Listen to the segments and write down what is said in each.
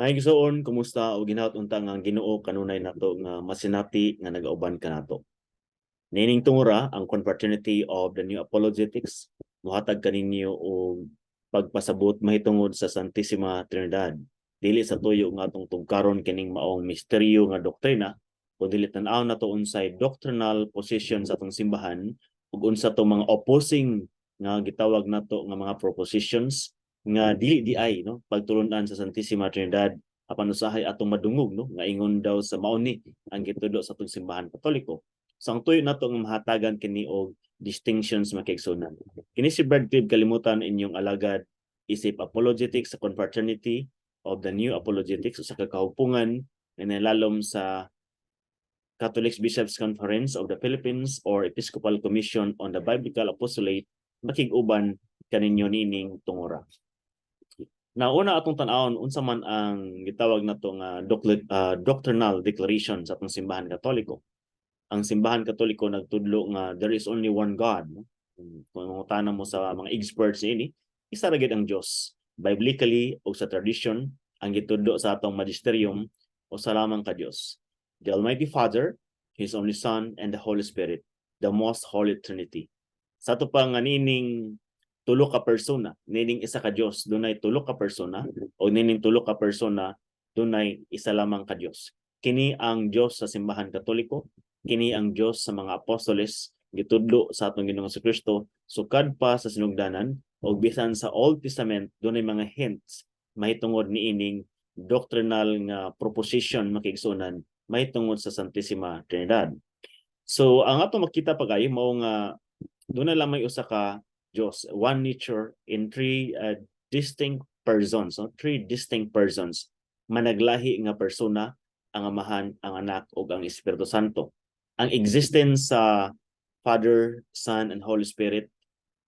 Mga igsoon, kumusta o ginaot unta nga ang Ginoo kanunay nato nga masinati nga nagauban kanato. Niining tungura, ang Confraternity of the New Apologetics mohatag kaninyo og pagpasabot mahitungod sa Santissima Trinidad. Dili sa tuyo nga atong tugkaron kining maong misteryo nga doktrina, kun dili tan-aw nato unsay doctrinal position sa atong simbahan ug unsa to mga opposing nga gitawag nato nga mga propositions nga dili di ay, no, pagtulunan sa Santissima Trinidad, apan usahay atong madungog, no, nga ingon daw sa mao ni ang gitudlo sa atong Simbahan Katoliko. So ang tuyo nato nga mahatagan kini og distinctions, mga kaigsuonan. Kini si Brad Clib Kalimutan, inyong alagad isip apologetics sa Confraternity of the New Apologetics, usa ka kahupungan nga nilalom sa Catholic Bishops Conference of the Philippines or Episcopal Commission on the Biblical Apostolate, makig-uban kaninyo niining tungura. Nauna atong tan-awon unsa man ang gitawag nato nga doctrinal declaration sa atong Simbahan Katoliko. Ang Simbahan Katoliko nagtudlo nga there is only one God. No? Kung mangutana mo sa mga experts niini, isa ra gyud ang Dios. Biblically o sa tradition, ang gitudlo sa atong magisterium, usa lamang ka Dios. The Almighty Father, His only Son, and the Holy Spirit, the most holy Trinity. Sa ato pa nga niining tulo ka persona, niining isa ka Dios, dunay tulo ka persona, o niining tulo ka persona, dunay isa lamang ka Dios. Kini ang Dios sa Simbahan Katoliko, kini ang Dios sa mga apostoles, gitudlo sa atong Ginoong Kristo sukad pa sa sinugdanan, ug bisan sa Old Testament dunay mga hints mahitungod niining doctrinal nga proposition, mga kaigsuonan, mahitungod sa Santissima Trinidad. So ang ato makita pagayo mao nga dunay lamang usa ka Dios, one nature in three distinct persons, no? Three distinct persons. Managlahi nga persona ang Amahan, ang Anak ug ang Espiritu Santo. Ang existence sa Father, Son and Holy Spirit,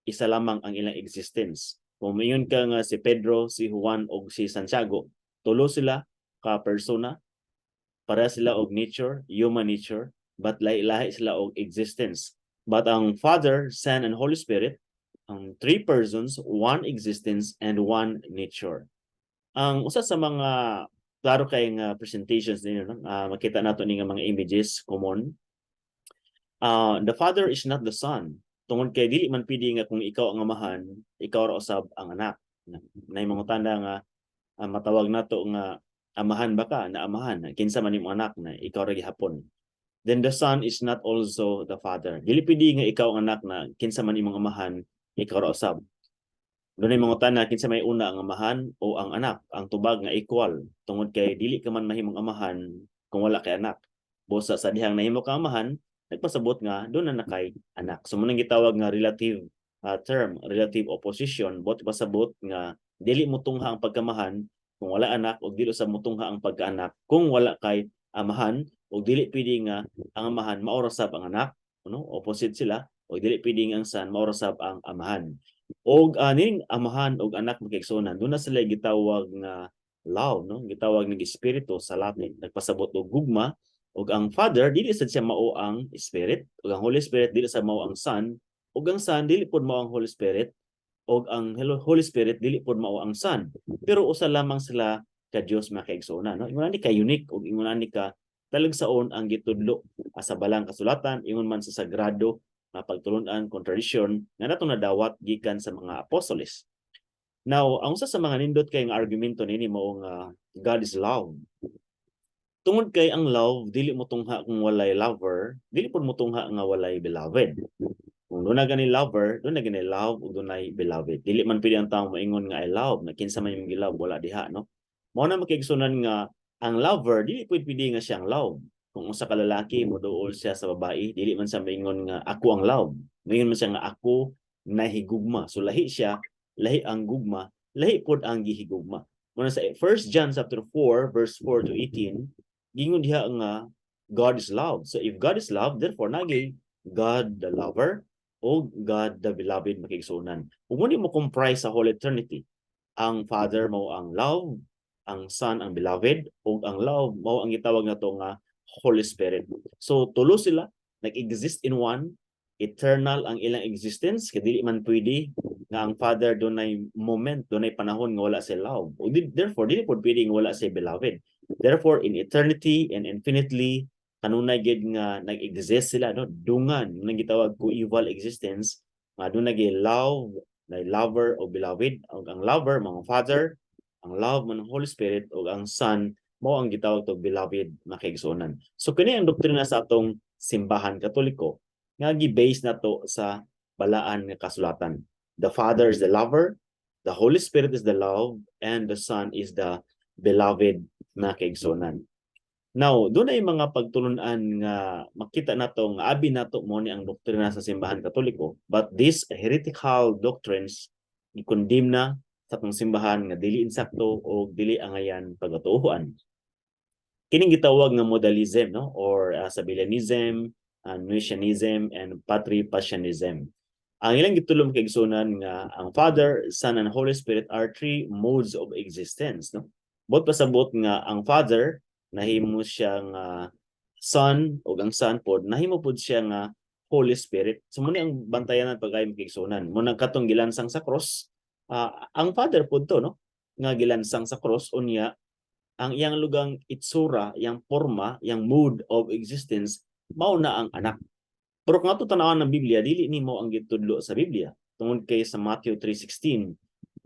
isa lamang ang ilang existence. Kung moingon ka nga si Pedro, si Juan ug si Santiago, tulo sila ka persona, pareha sila og nature, human nature, but lahi-lahi sila og existence. But ang Father, Son and Holy Spirit, ang three persons, one existence and one nature. Ang usa sa mga klaro kay nga presentations ninyo, no? Makita nato ni nga mga images common. The Father is not the Son. Tungod kay dili man pwede nga kung ikaw ang amahan, ikaw ra usab ang anak. Nay mangutana nga matawag nato nga amahan ba ka na amahan, kinsa man imong anak na ikaw ra gihapon. Then the Son is not also the Father. Dili pwede nga ikaw ang anak na kinsa man imong amahan, ikaw ra usab. Dunay mangutana kinsa may una, ang amahan o ang anak? Ang tubag nga equal tungod kay dili ka man mahimong amahan kung wala kay anak. Busa sa dihang nahimo ka amahan, nagpasabot nga duna na kay anak. So mao nang gitawag nga relative term, relative opposition, buot pasabot nga dili motungha ang pagkamahan kung wala anak ug dili sa motungha ang pagkaanak kung wala kay amahan, ug dili pwede nga ang amahan mao ra sab ang anak, no? Opposite sila, ug dili pwede nga ang Son mao ra sab ang amahan. Og ning amahan og anak, mga kaigsuonan, duna sila gitawag nga love, no? Gitawag ng Espiritu sa Latin, nagpasabot og gugma, ug ang Father dili sad siya mao ang Spirit, ug ang Holy Spirit dili sa mao ang Son, ug ang Son dili pod mao ang Holy Spirit, ug ang Holy Spirit dili pod mao ang Son. Pero usa lamang sila ka Dios, mga kaigsuonan, no? Ingon ani ka unique ug ingon ani ka talagsaon ang gitudlo sa Balang Kasulatan, ingon man sa sagrado nga pagtulun-an kon tradisyon nga natong nadawat gikan sa mga apostoles. Now, ang usa sa mga nindot kay nga argumento nini mao nga God is love. Tungod kay ang love dili motungha kung walay lover, dili pud motungha nga walay beloved. Kung duna gani lover, duna gani love ug dunay beloved. Dili man pwede ang tawo moingon nga "I love" na kinsa man imong gi-love, wala diha, no? Mao na, mga kaigsuonan, nga ang lover dili pud pwede nga siya ang love. Kung usa ka lalaki moduol siya sa babae, dili man siya moingon nga "Ako ang love." Moingon man siya nga "Ako nahigugma." So lahi siya, lahi ang gugma, lahi pod ang gihigugma. Mao na sa 1 John chapter 4 verse 4 to 18, gingon diha nga God is love. So if God is love, therefore nagay God the lover o God the beloved, mga kaigsuonan. Ug mo ni mo comprise sa Holy Trinity. Ang Father mao ang love, ang Son ang beloved, ug ang love mao ang gitawag nato nga Holy Spirit. So tulo sila nag-exist in one, Eternal ang ilang existence kay dili man pwede nga ang Father dunay moment, dunay panahon nga wala siya love. O therefore dili pod pwede nga wala siya beloved. Therefore, in eternity and infinitely, kanunay gid nga nag-exist sila, no? Dungan nang gitawag coeval existence nga dunay gyud love na lover o beloved. Ug ang lover mga Father, ang love man ang Holy Spirit, ug ang Son mao ang gitawag to beloved, mga kaigsuonan. So kini ang doktrina sa atong Simbahan Katoliko nga gi-base nato sa balaan nga kasulatan. The Father is the lover, the Holy Spirit is the love, and the Son is the beloved, mga kaigsuonan. Now, dunay mga pagtulunan nga makita nato nga abi nato mo ni ang doktrina sa Simbahan Katoliko, but these heretical doctrines gi-condemn na sa atong simbahan nga dili insakto o dili angayan pagatuohan. Kining gitawag nga modalism, no, or Sabellianism, Noetianism and Patripassianism. Ang ilang gitulom kaigsuonan nga ang Father, Son and Holy Spirit are three modes of existence, no? Buot pasabot nga ang Father nahimo siya nga Son, ug ang Son pod nahimo pod siya nga Holy Spirit. So mo ni ang bantayanan pag-ayo, mga kaigsuonan. Mo nang katong gilansang sa cross, ang Father pod to, no, nga gilansang sa cross. Unya ang iyang lugang itsura, iyang porma, iyang mode of existence mao na ang Anak. Pero kung ato tan-awan ng Biblia, dili nimo ang gitudlo sa Biblia. Tungod kay sa Matthew 3:16,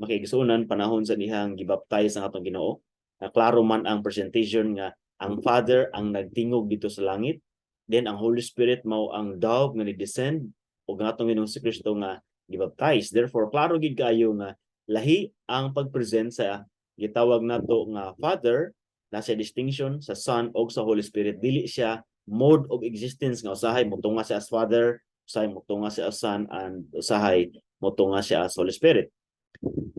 mga kaigsuonan, panahon sa dihang gibaptize ang atong Ginoo, klaro man ang presentation nga ang Father ang nagtingog dito sa langit, then ang Holy Spirit mao ang dove nga ni-descend, ug ang atong Ginoong si Kristo nga gibaptize. Therefore, klaro gid kaayo nga lahi ang pag-present sa gitawag nato nga Father na sa distinction sa Son og sa Holy Spirit. Dili siya mode of existence nga usahay motunga siya as Father, usahay motunga siya as Son, and usahay motunga siya as Holy Spirit.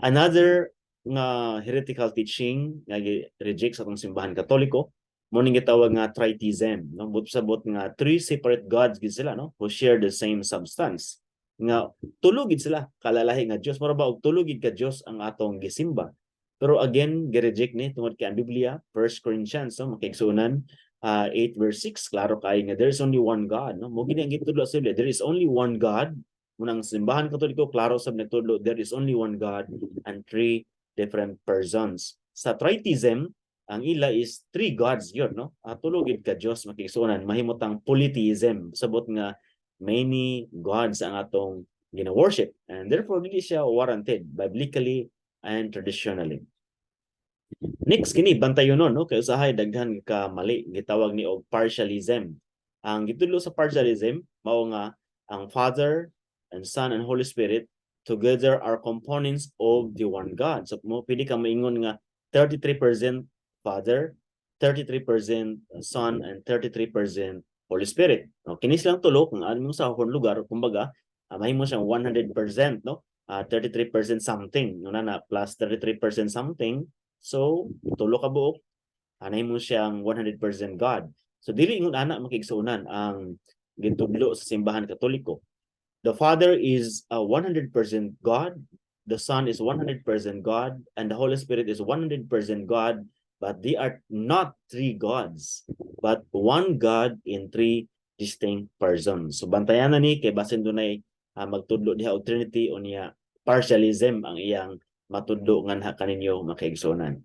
Another nga heretical teaching nga reject sa atong Simbahan Katoliko mo ning gitawag nga tritheism, no? Buot sabot nga three separate gods gid sila, no, who share the same substance, nga tulo gid sila kalalahi nga Dios. Mura ba og tulo gid ka Dios ang atong gisimba. Pero again, gi-reject ni tungod kay ang Biblia, 1 Corinthians, no, mga kaigsuonan, 8 verse 6, klaro kay nga there is only one God, no? Mo gini ang gitudlo sa Biblia, there is only one God. Munang Simbahan Katoliko klaro sab nagtudlo, there is only one God and three different persons. Sa tritheism, ang ila is three gods yun, no? Tulo gid ka Dios, mga kaigsuonan, mahimutang polytheism, sabot nga many gods ang atong gina-worship, and therefore dili siya warranted biblically and traditionally. Next, kini bantayon, no, kay usahay daghan ka mali, gitawag ni og partialism. Ang gitudlo sa partialism mao nga ang Father and Son and Holy Spirit together are components of the one God. So mo pwede ka maingon nga 33% Father, 33% Son, and 33% Holy Spirit. No, kini silang tulo kung ano mo sa akong lugar, kumbaga, mahimo siyang 100%, no? 33% something, no, na plus 33% something. So, tulo ka buok, anay mo siyang 100% God. So dili ingon ana, mga kaigsuonan, ang gitudlo sa Simbahan Katoliko. The Father is 100% God, the Son is 100% God, and the Holy Spirit is 100% God, but they are not three gods, but one God in three distinct persons. So bantayan na ni kay basin dunay magtudlo diha og Trinity, unya partialism ang iyang matudlo nganha kaninyo, mga kaigsuonan.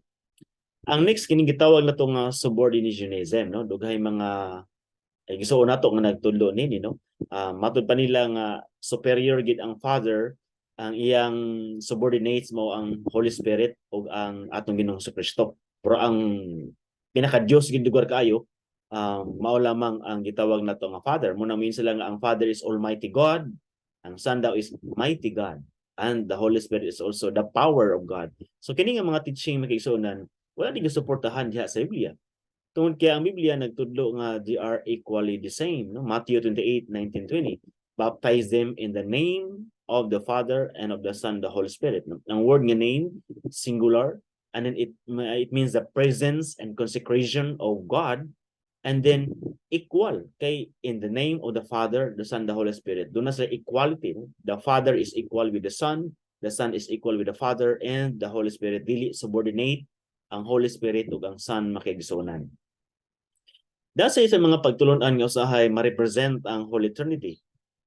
Ang next, kining gitawag nato nga subordinationism, no? Dughay mga ay gisuon nato nga nagtudlo nini, no? Matud pa nila nga superior gid ang Father, ang iyang subordinates mo ang Holy Spirit ug ang atong Ginoong Kristo. Pero ang pinaka Dios gid lugar kaayo mao lamang ang gitawag nato nga Father. Muna moingon sila nga ang Father is Almighty God, ang Son daw is Mighty God, and the Holy Spirit is also the power of God. So kini nga mga teaching, mga kaigsuonan, wala di gisuportahan diha sa Biblia. Tungod kay ang Biblia nagtudlo nga they are equally the same, no? Matthew 28:19, 20. Baptize them in the name of the Father and of the Son, the Holy Spirit. No? Ang word nga name, singular, and then it means the presence and consecration of God, and then equal kay in the name of the Father, the Son, the Holy Spirit. Doon na sa equality, no? The Father is equal with the Son is equal with the Father and the Holy Spirit. Dili subordinate ang Holy Spirit ug ang Son, mga kaigsuonan. Dasa sa mga pagtulunan nga usahay ma-represent ang Holy Trinity.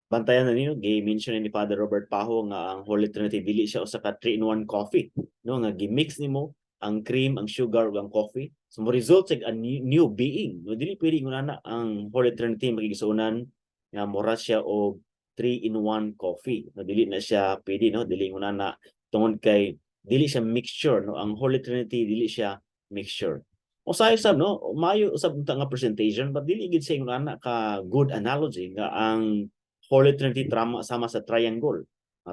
Bantayan na ninyo, gi-mention ni Father Robert Pajo nga ang Holy Trinity dili siya usa ka 3-in-1 coffee, no, nga gi-mix nimo ang cream, ang sugar ug ang coffee. So mo result sa a new being. No, dili pwede ingon ana ang Holy Trinity, mga kaigsuonan, nga mura siya og 3-in-1 coffee. No, dili na siya pwede, no, dili ingon ana tungod kay dili siya mixture, no. Ang Holy Trinity dili siya mixture. Usahay sab, no, maayo usab unta nga presentation, but dili gid siya ingon ana ka good analogy nga ang Holy Trinity trama sama sa triangle.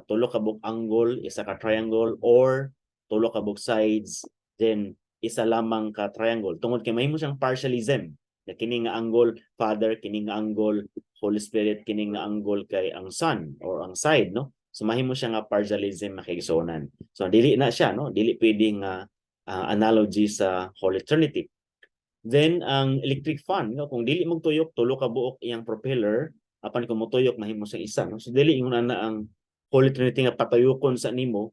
Tulo ka buok angle, isa ka triangle, or tulo ka buok sides, then isa lamang ka triangle. Tungod kay mahimo siyang partialism. Na kini nga angle Father, kini nga angle Holy Spirit, kini nga angle kay ang Son or ang side, no? So mahimo siya nga partialism, mga kaigsuonan. So dili na siya, no? Dili pwede nga analogy sa Holy Trinity. Then ang electric fan, no? Kung dili magtuyok, tulo ka buok iyang propeller, apan kung motuyok mahimo siyang isa, no? So dili ingon ana ang Holy Trinity nga patuyokon sa nimo,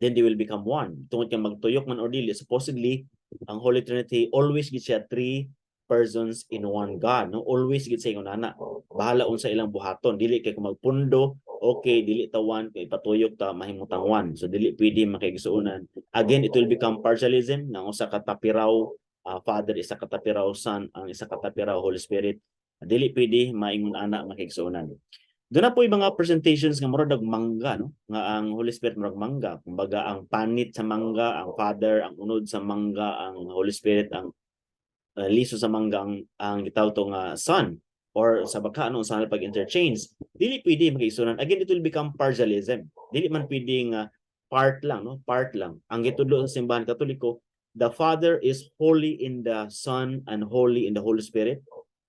then they will become one. Tungod kay magtuyok man or dili, supposedly ang Holy Trinity always gid siya three persons in one God, no? Always gid siya ingon ana. Bahala unsa ilang buhaton, dili kay kung magpundo, okay, dili ta one, kay patuyok ta mahimo tang one. So dili pwede, mga kaigsuonan. Again, it will become partialism nga usa ka tapiraw Father, isa ka tapiraw Son, ang isa ka tapiraw Holy Spirit. Dili pwede maingon ana, mga kaigsuonan. Doon na po yung mga presentations nga murag mangga, no? Nga ang Holy Spirit murag mangga. Kumbaga ang panit sa mangga, ang Father, ang unod sa mangga, ang Holy Spirit, ang liso sa mangga, ang gitawag to nga Son or sa baka ano sa pag interchange. Dili pwede, mga kaigsuonan. Again, it will become partialism. Dili man pwede nga part lang, no? Part lang. Ang gitudlo sa Simbahan Katoliko, the Father is holy in the Son and holy in the Holy Spirit,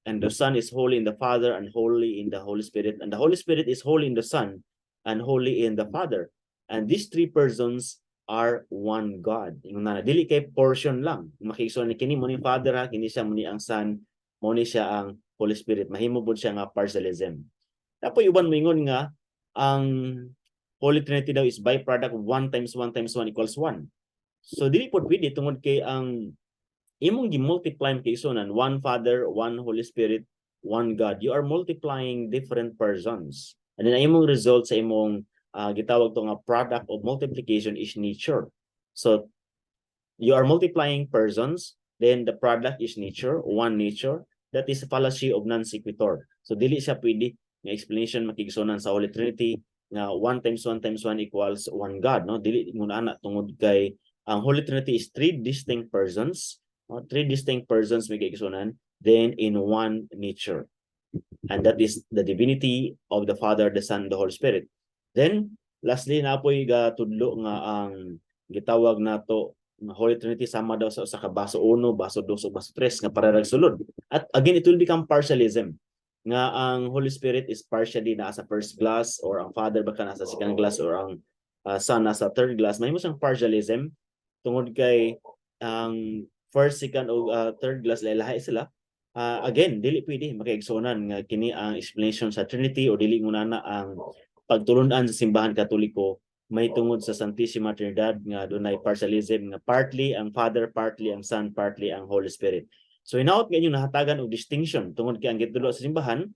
and the Son is holy in the Father and holy in the Holy Spirit, and the Holy Spirit is holy in the Son and holy in the Father. And these three persons are one God. Ingon na, dili kay portion lang. Makigsuon ni kini mo ni Father ha, kini siya mo ni ang Son, mo ni siya ang Holy Spirit. Mahimo pud siya nga partialism. Tapos uban moingon nga ang Holy Trinity daw is byproduct of 1 times 1 times 1 equals 1. So dili pod pwede tungod kay ang imong gi-multiply, mga kaigsuonan, one Father, one Holy Spirit, one God. You are multiplying different persons. And then ang imong result sa imong gitawag to nga product of multiplication is nature. So you are multiplying persons, then the product is nature, one nature. That is a fallacy of non sequitur. So dili siya pwede nga explanation, mga kaigsuonan, sa Holy Trinity nga 1 times 1 times 1 equals 1 God, no? Dili mo na tungod kay ang Holy Trinity is three distinct persons, no? Three distinct persons, mga kaigsuonan, then in one nature. And that is the divinity of the Father, the Son, the Holy Spirit. Then lastly, napoy gatudlo nga ang gitawag nato nga Holy Trinity sama daw sa usa ka baso 1, baso 2, o baso 3 nga parehag sulod. At again, it will become partialism nga ang Holy Spirit is partially naa sa first glass or ang Father baka nasa second glass or ang Son nasa third glass. Mahimo siyang partialism tungod kay ang first, second o third glass lahi sila. Again, dili pwede, mga kaigsuonan, nga kini ang explanation sa Trinity o dili nguna ang pagtulun-an sa Simbahan Katoliko may tungod sa Santissima Trinidad nga dunay partialism nga partly ang Father, partly ang Son, partly ang Holy Spirit. So hinaot nga inyong nahatagan og distinction tungod kay ang gitudlo sa simbahan,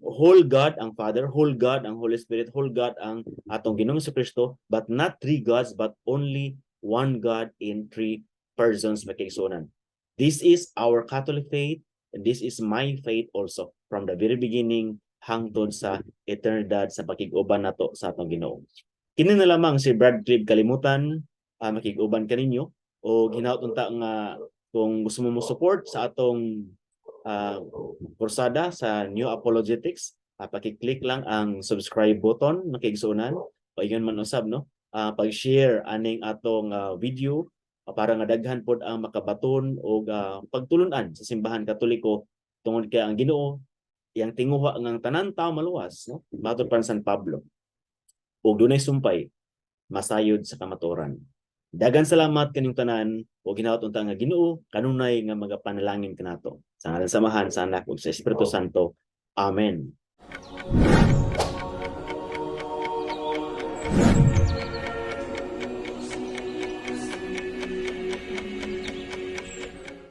whole God ang Father, whole God ang Holy Spirit, whole God ang atong Ginoong Kristo, but not three gods, but only one God in three persons, mga kaigsuonan. This is our Catholic faith and this is my faith also from the very beginning hangtod sa eternidad sa pakig-uban nato sa atong Ginoo. Kini na lamang si Brad Clib Kalimutan, makig-uban kaninyo o hinaot unta nga kung gusto mo mo support sa atong kursada sa New Apologetics, paki-click lang ang subscribe button, mga kaigsuonan. Paingon man usab, no, pag-share aning atong video para nga daghan pod ang makabaton og pagtulunan sa Simbahan Katoliko tungod kay ang Ginoo iyang tinguha nga ang tanan tao maluwas, no, matod pa San Pablo, ug dunay sumpay masayod sa kamatuoran. Daghang salamat kaninyong tanan ug hinaot unta nga Ginoo kanunay nga magapanalangin kanato. Sa ngalan sa Amahan, sa Anak ug sa Espiritu Santo. Amen.